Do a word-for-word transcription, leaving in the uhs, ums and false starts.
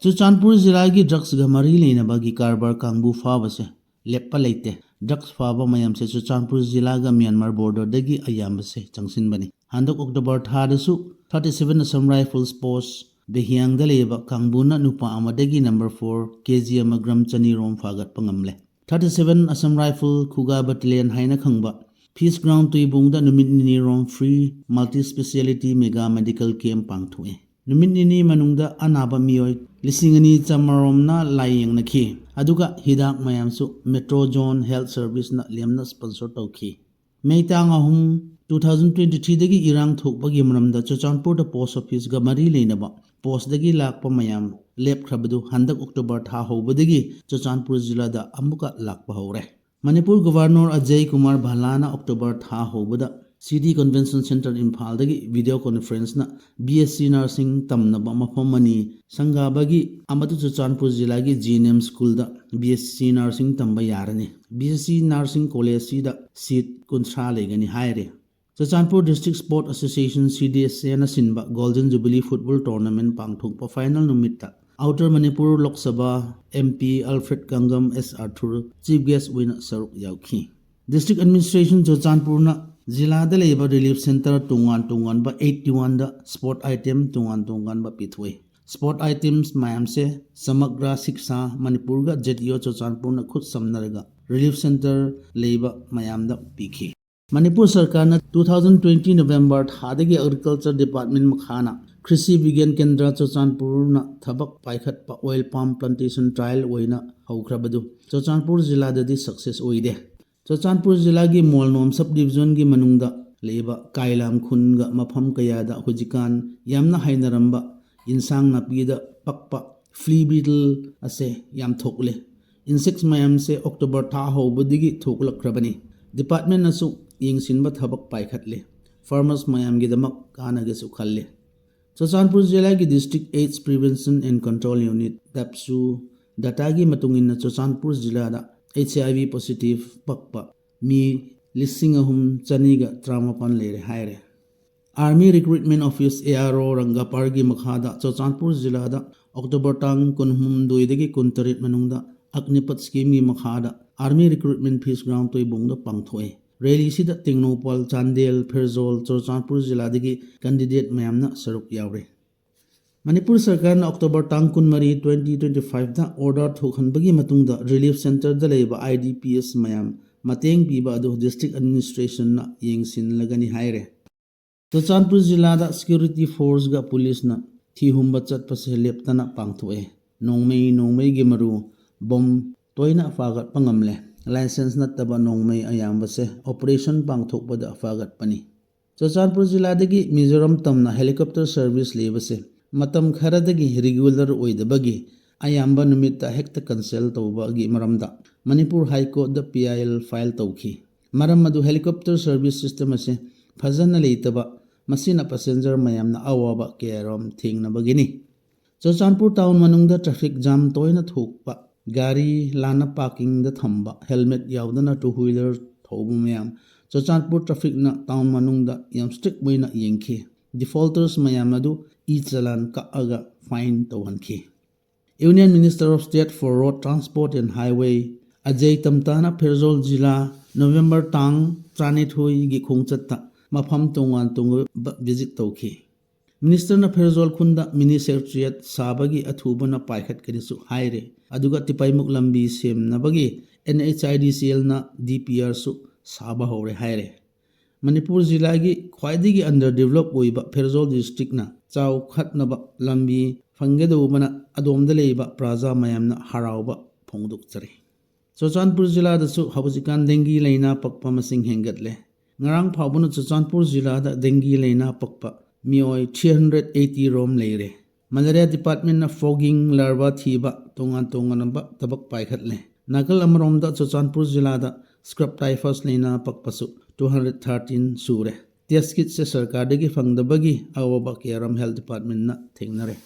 ꯆꯨꯔꯆꯥꯟꯄꯨꯔ ꯖꯤꯂꯥꯒꯤ ꯗ꯭ꯔꯛꯁꯒ ꯃꯔꯤ ꯂꯩꯅꯕꯒꯤ ꯀꯔꯕꯥꯔ ꯀꯥꯡꯕꯨ ꯐꯥꯕꯁꯦ ꯂꯦꯞꯄ ꯂꯩꯇꯦ꯫ ꯗ꯭ꯔꯛꯁ ꯐꯥꯕ ꯃꯌꯥꯝꯁꯦ ꯆꯨꯔꯆꯥꯟꯄꯨꯔ ꯖꯤꯂꯥꯒ ꯃ꯭ꯌꯥꯟꯃꯥꯔ ꯕꯣꯔꯗꯔꯗꯒꯤ ꯑꯌꯥꯝꯕꯁꯦ ꯆꯪꯁꯤꯟꯕꯅꯤ꯫ ꯍꯟꯗꯛ ꯑꯣꯛꯇꯣꯕꯔ ꯊꯥꯗꯁꯨ thirty seven Assam Rifles post ꯗꯦꯍꯤꯌꯥꯡꯗ ꯂꯩꯕ ꯀꯥꯡꯕꯨꯅ ꯅꯨꯄꯥ ꯑꯃꯗꯒꯤ number four ꯀꯦ ꯖꯤ ꯑꯃ ꯒ꯭ꯔꯥꯝ ꯆꯅꯤ ꯔꯣꯝ ꯐꯥꯒꯠꯄ ꯉꯝꯂꯦ꯫ Thirty seven Assam Rifle ꯈꯨꯒꯥ Battalion ꯍꯥꯏꯅ ꯈꯪꯕ ꯐꯤꯁ ꯒ꯭ꯔꯥꯎꯟ ꯇꯨꯏꯕꯨꯡꯗ ꯅꯨꯃꯤꯠ ꯅꯤꯅꯤ ꯔꯣꯝ free multi speciality mega medical camp ꯄꯥꯡꯊꯣꯛꯏ꯫ ꯅꯨꯃꯤꯠ ꯅꯤꯅꯤ ꯃꯅꯨꯡꯗ ꯑꯅꯥꯕ ꯃꯤꯑꯣꯏ ꯂꯤꯁꯤꯡ ꯑꯅꯤ ꯆꯥꯃꯔꯣꯝꯅ ꯂꯥꯏꯌꯦꯡꯅꯈꯤ꯫ ꯑꯗꯨꯒ ꯍꯤꯗꯥꯛ ꯃꯌꯥꯝꯁꯨ Metro Zone Health Service ꯅ ꯂꯦꯝꯅ sponsor ꯇꯧꯈꯤ꯫ ꯃꯦ ꯇꯥꯡ ꯑꯍꯨꯝ, two thousand twenty three ꯗꯒꯤ ꯏꯔꯥꯡ ꯊꯣꯛꯄꯒꯤ ꯃꯔꯝꯗ ꯆꯨꯔꯆꯥꯟꯄꯨꯔꯗ post office ꯒ ꯃꯔꯤ ꯂꯩꯅꯕ post ꯇꯒꯤ ꯂꯥꯛꯄ ꯃꯌꯥꯝ ꯂꯦꯞꯈ꯭ꯔꯕꯗꯨ ꯍꯟꯗꯛ ꯑꯣꯛꯇꯣꯕꯔ ꯊꯥ ꯍꯧꯕꯗꯒꯤ ꯆꯨꯔꯆꯥꯟꯄꯨꯔ ꯖꯤꯂꯥꯗ ꯑꯃꯨꯛꯀ ꯂꯥꯛꯄ ꯍꯧꯔꯦ꯫ ꯃꯅꯤꯄꯨꯔ ꯒꯕꯔꯅꯔ ꯑꯖꯌ ꯀꯨꯃꯥꯔ ꯚꯜꯂꯥꯅ ꯑꯣꯛꯇꯣꯕꯔ ꯊꯥ ꯍꯧꯕꯗ City Convention Centre ꯏꯝꯐꯥꯜꯗꯒꯤ video conference ꯅ B S C Nursing ꯇꯝꯅꯕ ꯃꯐꯝ ꯑꯅꯤ ꯁꯪꯒꯥꯕꯒꯤ ꯑꯃꯗꯤ ꯆꯨꯔꯆꯥꯟꯄꯨꯔ ꯖꯤꯂꯥꯒꯤ G N M school ꯗ B S C Nursing ꯇꯝꯕ ꯌꯥꯔꯅꯤ꯫ B S C Nursing college ꯁꯤꯗ seat ꯀꯨꯟꯊ꯭ꯔꯥ ꯂꯩꯒꯅꯤ ꯍꯥꯏꯔꯤ꯫ Churachandpur District Sport Association, C D S A ꯅ ꯁꯤꯟꯕ Golden Jubilee Football Tournament ꯄꯥꯡꯊꯣꯛꯄ final ꯅꯨꯃꯤꯠꯇ Outer Manipur Lok Sabha M P Alfred Kanggam, S Arthur chief guest ꯑꯣꯏꯅ ꯁꯔꯨꯛ ꯌꯥꯎꯈꯤ꯫ District Administration ꯆꯨꯔꯆꯥꯟꯄꯨꯔꯅ ꯖꯤꯂꯥꯗ ꯂꯩꯕ relief centre ꯇꯣꯉꯥꯟ ꯇꯣꯉꯥꯟꯕ eighty one ꯗ sport item ꯇꯣꯉꯥꯟ ꯇꯣꯉꯥꯟꯕ ꯄꯤꯊꯣꯛꯏ꯫ Sport items ꯃꯌꯥꯝꯁꯦ ꯁꯃꯒ꯭ꯔꯥ ꯁꯤꯛꯁꯥ ꯃꯅꯤꯄꯨꯔꯒ Z E O ꯆꯨꯔꯆꯥꯟꯄꯨꯔꯅ ꯈꯨꯠ ꯁꯝꯅꯔꯒ relief centre ꯂꯩꯕ ꯃꯌꯥꯝꯗ ꯄꯤꯈꯤ꯫ ꯃꯅꯤꯄꯨꯔ ꯁꯔꯀꯥꯔꯅ two thousand twenty November ꯊꯥꯗꯒꯤ Agriculture Department ꯃꯈꯥꯅ ꯀ꯭ꯔꯤꯁꯤ ꯕꯤꯒ꯭ꯌꯥꯟ ꯀꯦꯟꯗ꯭ꯔ ꯆꯨꯔꯆꯥꯟꯄꯨꯔꯅ ꯊꯕꯛ ꯄꯥꯏꯈꯠꯄ oil palm plantation trial ꯑꯣꯏꯅ ꯍꯧꯈ꯭ꯔꯕꯗꯨ ꯆꯨꯔꯆꯥꯟꯄꯨꯔ ꯖꯤꯂꯥꯗꯗꯤ success ꯑꯣꯏꯗꯦ꯫ ꯆꯨꯔꯆꯥꯟꯄꯨꯔ ꯖꯤꯂꯥꯒꯤ ꯃꯣꯜꯅꯣꯝ sub division ꯒꯤ ꯃꯅꯨꯡꯗ ꯂꯩꯕ ꯀꯥꯏꯂꯥꯝ ꯈꯨꯟꯒ ꯃꯐꯝ ꯀꯌꯥꯗ ꯍꯧꯖꯤꯛꯀꯥꯟ ꯌꯥꯝꯅ ꯍꯥꯏꯅꯔꯝꯕ ꯏꯟꯁꯥꯡ ꯅꯥꯄꯤꯗ ꯄꯛꯄ flea beetle ꯑꯁꯦ ꯌꯥꯝ ꯊꯣꯛꯂꯦ꯫ Insects ꯃꯌꯥꯝꯁꯦ ꯑꯣꯛꯇꯣꯕꯔ ꯊꯥ ꯍꯧꯕꯗꯒꯤ ꯊꯣꯛꯂꯛꯈ꯭ꯔꯕꯅꯤ꯫ Department ꯅꯁꯨ ꯌꯦꯡꯁꯤꯟꯕ ꯊꯕꯛ ꯄꯥꯏꯈꯠꯂꯦ꯫ Farmers ꯃꯌꯥꯝꯒꯤꯗꯃꯛ ꯀꯥꯟꯅꯒꯦꯁꯨ ꯈꯜꯂꯦ꯫ ꯆꯨꯔꯆꯥꯟꯄꯨꯔ ꯖꯤꯂꯥꯒꯤ District AIDS Prevention and Control Unit, ꯗꯞꯁꯨ, data ꯒꯤ ꯃꯇꯨꯡ ꯏꯟꯅ ꯆꯨꯔꯆꯥꯟꯄꯨꯔ ꯖꯤꯂꯥꯗ H I V positive ꯄꯛꯄ ꯃꯤ ꯂꯤꯁꯤꯡ ꯑꯍꯨꯝ ꯆꯅꯤꯒ ꯇꯔꯥꯃꯥꯄꯜ ꯂꯩꯔꯦ ꯍꯥꯏꯔꯦ꯫ Army Recruitment Office, ARO, ꯔꯪꯒꯥꯄꯥꯔꯒꯤ ꯃꯈꯥꯗ ꯆꯨꯔꯆꯥꯟꯄꯨꯔ ꯖꯤꯂꯥꯗ ꯑꯣꯛꯇꯣꯕꯔ ꯇꯥꯡ ꯀꯨꯟꯍꯨꯝꯗꯣꯏꯗꯒꯤ ꯀꯨꯟꯇꯔꯦꯠ ꯃꯅꯨꯡꯗ ꯑꯒꯅꯤꯄꯠ ꯁ꯭ꯀꯤꯝꯒꯤ ꯃꯈꯥꯗ Army Recruitment Feast Ground ꯇꯣꯏꯕꯣꯡꯗ ꯄꯥꯡꯊꯣꯛꯑꯦ꯫ ꯔꯦꯂꯤꯁꯤꯗ ꯇꯦꯡꯅꯧꯄꯥꯜ, ꯆꯥꯟꯗꯦꯜ, ꯐꯦꯔꯖꯣꯜ, ꯆꯨꯔꯆꯥꯟꯄꯨꯔ ꯖꯤꯂꯥꯗꯒꯤ ꯀꯦꯟꯗꯤꯗꯦꯠ ꯃꯌꯥꯝꯅ ꯁꯔꯨꯛ ꯌꯥꯎꯔꯦ꯫ ꯃꯅꯤꯄꯨꯔ ꯁꯔꯀꯥꯔꯅ ꯑꯣꯛꯇꯣꯕꯔ ꯇꯥꯡ ꯀꯨꯟꯃꯔꯤ, twenty twenty five ꯗ ꯑꯣꯔꯗꯔ ꯊꯣꯛꯍꯟꯕꯒꯤ ꯃꯇꯨꯡꯗ ꯔꯤꯂꯤꯐ ꯁꯦꯟꯇꯔꯗ ꯂꯩꯕ IDPs ꯃꯌꯥꯝ ꯃꯇꯦꯡ ꯄꯤꯕ ꯑꯗꯨ ꯗꯤꯁꯇ꯭ꯔꯤꯛ ꯑꯦꯗꯃꯤꯅꯤꯁꯇ꯭ꯔꯦꯁꯟꯅ ꯌꯦꯡꯁꯤꯟꯂꯒꯅꯤ ꯍꯥꯏꯔꯦ꯫ ꯆꯨꯔꯆꯥꯟꯄꯨꯔ ꯖꯤꯂꯥꯗ ꯁꯦꯀ꯭ꯌꯨꯔꯤꯇꯤ ꯐꯣꯔꯁꯒ ꯄꯨꯂꯤꯁꯅ ꯊꯤꯍꯨꯝꯕ ꯆꯠꯄꯁꯦ ꯂꯦꯞꯇꯅ ꯄꯥꯡꯊꯣꯛꯑꯦ꯫ ꯅꯣꯡꯃꯩ ꯅꯣꯡꯃꯩꯒꯤ ꯃꯔꯨ, ꯕꯣꯝ ꯇꯣꯏꯅ ꯐꯥꯒꯠꯄ ꯉꯝꯂꯦ꯫ ꯂꯥꯏꯁꯦꯟꯁ ꯅꯠꯇꯕ ꯅꯣꯡꯃꯩ ꯑꯌꯥꯝꯕꯁꯦ ꯑꯣꯄꯔꯦꯁꯟ ꯄꯥꯡꯊꯣꯛꯄꯗ ꯐꯥꯒꯠꯄꯅꯤ꯫ ꯆꯨꯔꯆꯥꯟꯄꯨꯔ ꯖꯤꯂꯥꯗꯒꯤ ꯃꯤꯖꯣꯔꯥꯝ ꯇꯝꯅ ꯍꯦꯂꯤꯀꯣꯞꯇꯔ ꯁꯔꯚꯤꯁ ꯂꯩꯕꯁꯦ ꯃꯇꯝ ꯈꯔꯗꯒꯤ ꯔꯤꯒꯨꯂꯔ ꯑꯣꯏꯗꯕꯒꯤ ꯑꯌꯥꯝꯕ ꯅꯨꯃꯤꯠꯇ ꯍꯦꯛꯇ ꯀꯦꯟꯁꯦꯜ ꯇꯧꯕꯒꯤ ꯃꯔꯝꯗ ꯃꯅꯤꯄꯨꯔ ꯍꯥꯏ ꯀꯣꯔꯠꯇ PIL ꯐꯥꯏꯜ ꯇꯧꯈꯤ꯫ ꯃꯔꯝ ꯑꯗꯨ ꯍꯦꯂꯤꯀꯣꯞꯇꯔ ꯁꯔꯚꯤꯁ ꯁꯤꯁꯇꯦꯝ ꯑꯁꯦ ꯐꯖꯅ ꯂꯩꯇꯕ, ꯃꯁꯤꯅ ꯄꯦꯁꯦꯟꯖꯔ ꯃꯌꯥꯝꯅ ꯑꯋꯥꯕ ꯀꯌꯥꯔꯣꯝ ꯊꯦꯡꯅꯕꯒꯤꯅꯤ꯫ ꯆꯨꯔꯆꯥꯟꯄꯨꯔ ꯇꯥꯎꯟ ꯃꯅꯨꯡꯗ ꯇ꯭ꯔꯥꯐꯤꯛ ꯖꯥꯝ ꯇꯣꯏꯅ ꯊꯣꯛꯄ, ꯒꯥꯔꯤ ꯂꯥꯟꯅ ꯄꯥꯔꯀꯤꯡꯗ ꯊꯝꯕ, ꯍꯦꯜꯃꯦꯠ ꯌꯥꯎꯗꯅ ꯇꯨ ꯋꯤꯂꯔ ꯊꯧꯕ ꯃꯌꯥꯝ ꯆꯨꯔꯆꯥꯟꯄꯨꯔ ꯇ꯭ꯔꯥꯐꯤꯛꯅ ꯇꯥꯎꯟ ꯃꯅꯨꯡꯗ ꯌꯥꯝ ꯁ꯭ꯇ꯭ꯔꯤꯛ ꯑꯣꯏꯅ ꯌꯦꯡꯈꯤ꯫ ꯗꯤꯐꯣꯜꯇꯔꯁ ꯃꯌꯥꯝ ꯑꯗꯨ ꯏ ꯆꯂꯥꯟ ꯀꯛꯑꯒ ꯐꯥꯏꯟ ꯇꯧꯍꯟꯈꯤ꯫ Union Minister of State for Road Transport and Highway Ajay ꯇꯝꯇꯥꯅ ꯐꯦꯔꯖꯣꯜ ꯖꯤꯂꯥ ꯅꯕꯦꯝꯕꯔ ꯇꯥꯡ ꯇꯔꯥꯅꯤꯊꯣꯏꯒꯤ ꯈꯣꯡꯆꯠꯇ ꯃꯐꯝ ꯇꯣꯉꯥꯟ ꯇꯣꯉꯥꯟꯕ ꯚꯤꯖꯤꯠ ꯇꯧꯈꯤ꯫ ꯃꯤꯅꯤꯁꯇꯔꯅ ꯐꯦꯔꯖꯣꯜ ꯈꯨꯟꯗ ꯃꯤꯅꯤ ꯁꯦꯀ꯭ꯔꯦꯇꯔꯤꯌꯦꯠ ꯁꯥꯕꯒꯤ ꯑꯊꯨꯕꯅ ꯄꯥꯏꯈꯠꯀꯅꯤꯁꯨ ꯍꯥꯏꯔꯦ꯫ ꯑꯗꯨꯒ ꯇꯤꯄꯥꯏꯃꯨꯛ ꯂꯝꯕꯤ ꯁꯦꯝꯅꯕꯒꯤ NHIDCLꯅ DPRꯁꯨ ꯁꯥꯕ ꯍꯧꯔꯦ ꯍꯥꯏꯔꯦ꯫ ꯃꯅꯤꯄꯨꯔ ꯖꯤꯂꯥꯒꯤ ꯈ꯭ꯋꯥꯏꯗꯒꯤ ꯑꯟꯗꯔ ꯗꯤꯕꯂꯞ ꯑꯣꯏꯕ ꯐꯦꯔꯖꯣꯜ ꯗꯤꯁꯇ꯭ꯔꯤꯛꯅ ꯆꯥꯎꯈꯠꯅꯕ ꯂꯝꯕꯤ ꯐꯪꯒꯗꯧꯕꯅ ꯑꯗꯣꯝꯗ ꯂꯩꯕ ꯄ꯭ꯔꯖꯥ ꯃꯌꯥꯝꯅ ꯍꯔꯥꯎꯕ ꯐꯣꯡꯗꯣꯛꯆꯔꯤ꯫ ꯆꯨꯔꯆꯥꯟꯄꯨꯔ ꯖꯤꯂꯥꯗꯁꯨ ꯍꯧꯖꯤꯛꯀꯥꯟ ꯗꯦꯡꯒꯤ ꯂꯥꯏꯅꯥ ꯄꯛꯄ ꯃꯁꯤꯡ ꯍꯦꯟꯒꯠꯂꯦ꯫ ꯉꯔꯥꯡ ꯐꯥꯎꯕꯅ ꯆꯨꯔꯆꯥꯟꯄꯨꯔ ꯖꯤꯂꯥꯗ ꯗꯦꯡꯒꯤ ꯂꯥꯏꯅꯥ ꯄꯛꯄ ꯃꯤꯑꯣꯏ three hundred eighty ꯔꯣꯝ ꯂꯩꯔꯦ꯫ ꯃꯂꯦꯔꯤꯌꯥ ꯗꯤꯄꯥꯔꯠꯃꯦꯟꯅ ꯐꯣꯒꯤꯡ ꯂꯥꯔꯚꯥ ꯊꯤꯕ ꯇꯣꯉꯥꯟ ꯇꯣꯉꯥꯟꯕ ꯊꯕꯛ ꯄꯥꯏꯈꯠꯂꯦ꯫ ꯅꯥꯀꯜ ꯑꯃꯔꯣꯝꯗ ꯆꯨꯔꯆꯥꯟꯄꯨꯔ ꯖꯤꯂꯥꯗ ꯁ꯭ꯀ꯭ꯔꯕ ꯇꯥꯏꯐꯁ ꯂꯥꯏꯅꯥ ꯄꯛꯄꯁꯨ two hundred thirteen ꯁꯨꯔꯦ꯫ ꯇꯦꯁ ꯀꯤꯠꯁꯦ ꯁꯔꯀꯥꯔꯗꯒꯤ ꯐꯪꯗꯕꯒꯤ ꯑꯋꯥꯕ ꯀꯌꯥꯔꯣꯝ ꯍꯦꯜꯊ ꯗꯤꯄꯥꯔꯠꯃꯦꯟꯅ ꯊꯦꯡꯅꯔꯦ꯫